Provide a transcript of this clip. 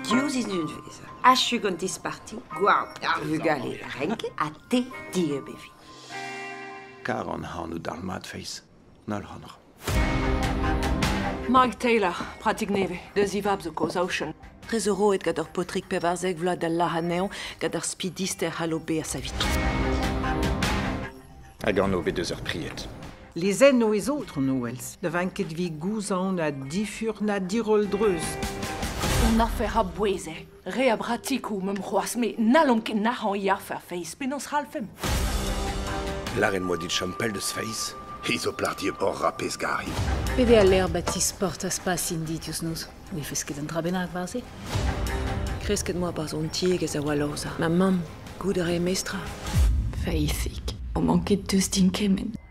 Div sizhunvezh. Achu gant disparti, gward ar vugale renket ha te dieub evi. Kar an hano dalc'hmat feiz, an holl c'hanoc'h. Mike Taylor, pratik nevez, deus e vab zo kaoz Ocean. Re zo roet gant ur paotrig 14 vloaz da lâr anezhañ gant ar spi dister c'hallo bezañ savet. Hag anv bet eus ur pried. Lezennoù ez aotron Wells, ne vank ket evit gouzañv na difur na diroll-dreuz. Un afer a bouez eo. Re a bratikoù meump c'hoazh met n'hallomp ket nac'hañ e afer feiz. Penaos c'hallfemp? Lâret 'moa dit chom pell deus feiz. Hi zo plac'h dieub hor rapez gari. Pet eo al lec'h ba ti sport a spasin dit diouzh noz? Ne fez ket un dra bennak war-se? Kresket 'moa 'barzh hon tiegezh a Walloza. Ma mamm, goût a rae mestra. Faithig, o manket deus din kement.